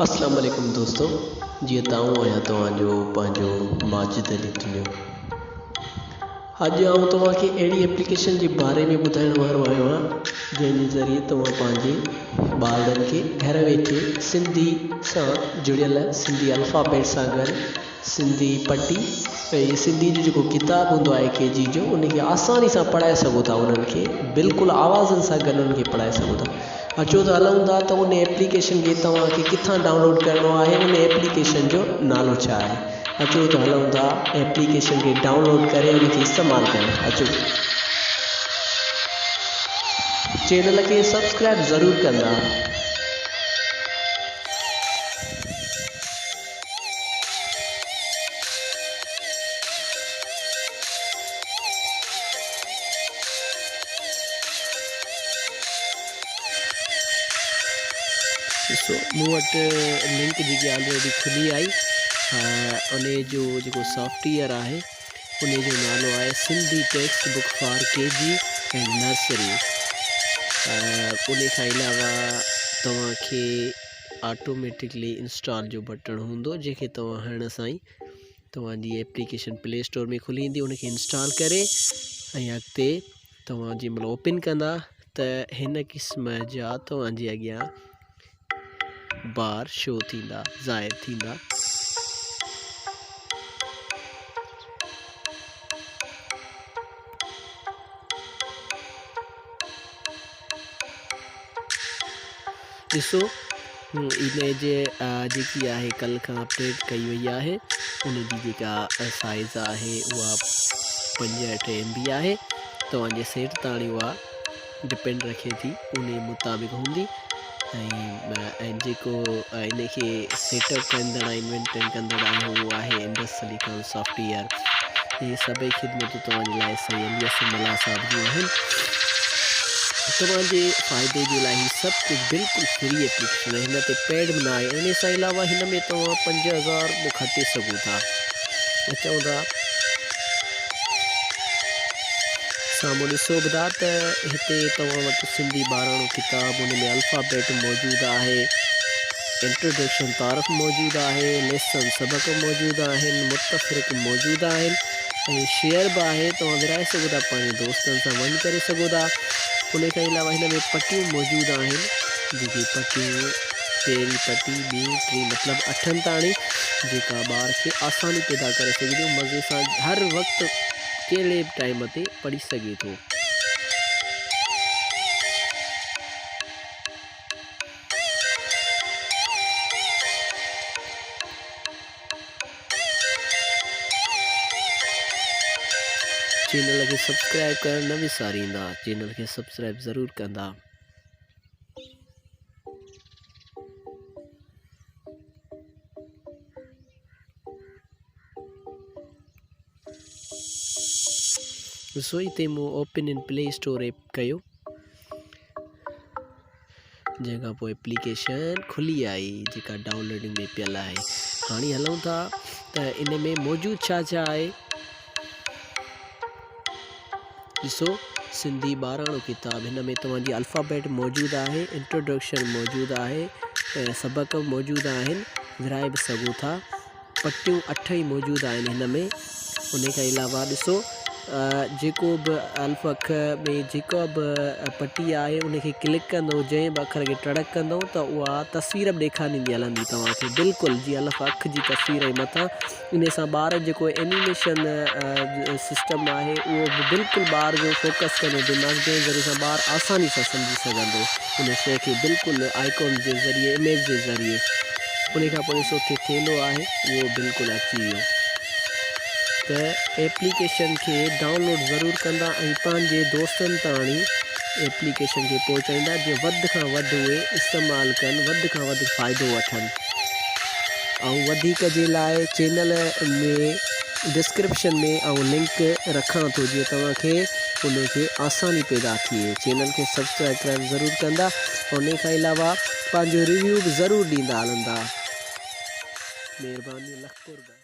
اسلام عليڪم دوستو جيئن ته آئون آهيان توهان جو پنهنجو ماجد علي تنيو اڄ آئون توهان کي اهڙي ايپليڪيشن جي باري ۾ ٻڌائڻ وارو آيو آهيان جنهن جي ذريعي توهان پنهنجي ٻارڙن کي گهر ويٺي سنڌي سان جڙيل سنڌي الفابيٽ سان گڏ سنڌي پٽي ۽ سنڌي جو جيڪو ڪتاب هوندو آهي ڪي جي جو ان کي آساني سان پڙهائي سگهو ٿا انهن کي بلڪل آوازن سان گڏ انهن کي پڙهائي سگهو ٿا اچو ته هلون ٿا ته ان ايپليڪيشن کي توهان کي ڪٿان ڊائونلوڊ ڪرڻو آهي ان ايپليڪيشن جو نالو ڇا آهي اچو ته هلون ٿا ايپليڪيشن کي ڊائونلوڊ ڪري ان کي استعمال ڪرڻ اچو چينل کي سبسڪرائب ضرور ڪندا. ڏسو مون وٽ لنڪ جيڪي آلريڊي کلي آئي ان جو جيڪو سافٽويئر آهي ان جو نالو آهي Sindhi text book for K G and nursery ان کان علاوه توهان کي آٽوميٽڪلي انسٽال جو بٽڻ هوندو جنهن کي توهان هڻڻ سان ئي توهان جي ايپليڪيشن پلي اسٽور ۾ کلي ايندي ان کي انسٽال ڪري ۽ اڳتي توهان جنهن مهل اوپن ڪندا ته هن قسم جا توهان جي اڳيان بار شو ٿيندا ظاهر ٿيندا. ڏسو اميج جيڪي آهي ڪل کان اپڊيٽ ڪئي وئي آهي ان جي جيڪا سائز آهي اها 65 ايم بي آهي توهان جي سيٽ تاڻي اها ڊپينڊ رکي ٿي ان مطابق هوندي ۽ جيڪو ان کي سيٽ اپ ڪندڙ ۽ انوينٽ ڪندڙ آهي اهو آهي انڊس سليڪان سافٽويئر اهي سڀئي خدمتون توهان جي لاء سائين علي حسن ملاح صاحب جون آهن توهان جي فائدي جي لاء هي سڀ ڪجهه بلڪل فري ايپليڪيشن آهي هن تي پيڊ به نه آهي ان سان علاوه هن ۾ توهان 5000 به کٽي سگهو ٿا اچون ٿا سامهون ڏسو به ٿا ته هتي توهان وٽ سنڌي ٻاراڻو ڪتاب ان ۾ الفابيٽ موجود آهي انٽروڊڪشن تعارف موجود آهي، ليسن سبق موجود آهن، متفرق موجود آهن ۽ شيئر به آهي توهان ورهائي سگهو ٿا پنهنجي دوستن سان ونڊ ڪري سگهو ٿا ان کان علاوه هن ۾ پٽيون موجود آهن جيڪي پٽيون پهرين پٽي ٻي ٽي مطلب اٺن تاڻي جيڪا ٻار کي آساني پيدا ڪري سگهي ٿي مزي سان هر وقت ڪهڙي به ٽائيم تي پڙهي سگهي ٿو. چينل کي سبسڪرائب ڪرڻ نه وساريندا چينل کي سبسڪرائب ضرور ڪندا. ڏسو هتي مون open in play store app ڪيو جنهن کان پوء ايپليڪيشن کلي آئي جيڪا ڊائونلوڊنگ ۾ پيل آهي هاڻي هلون ٿا ته ان ۾ موجود ڇا ڇا آهي ڏسو سنڌي ٻاراڻو ڪتاب هن ۾ توهان جي الفابيٽ موجود آهي انٽروڊڪشن موجود آهي سبق موجود آهن ورهائي به سگهو ٿا پٽيون اٺ ئي موجود آهن هن ۾ انهي کان علاوه ڏسو جيڪو به الف اک ۾ جيڪا به پٽي آهي ان کي ڪلڪ ڪندو جنهن به اکر کي ٽڙڪ ڪندو ته اها تصوير به ڏيکاريندي هلندي توهان کي بلڪل جي الف اک جي تصوير ۽ مٿان ان سان ٻار جيڪو اينيميشن سسٽم آهي اهو به بلڪل ٻار جو فوڪس ڪندو دماغ جنهن ذريعي سان ٻار آساني سان سمجهي سگهندو ان شيء کي بلڪل آئيڪون جي ذريعي اميج جي ذريعي انهي کان پوء ڏسو ٿي ٿيلهو آهي اهو بلڪل اچي ويو ته ايپليڪيشن کي ڊائونلوڊ ضرور ڪندا ۽ پنهنجي دوستن تاڻي ايپليڪيشن کي پهچائيندا جيئن وڌ کان وڌ اهي استعمال ڪن وڌ کان وڌ فائدو وٺن ۽ وڌيڪ جي لاء چينل ۾ ڊسڪرپشن ۾ آئون لنڪ رکان ٿو جيئن توهان کي ان کي آساني پيدا ٿئي چينل کي سبسڪرائب ضرور ڪندا انهي کان علاوه پنهنجو ريويو به ضرور ڏيندا هلندا. مهربانيون لک قرب.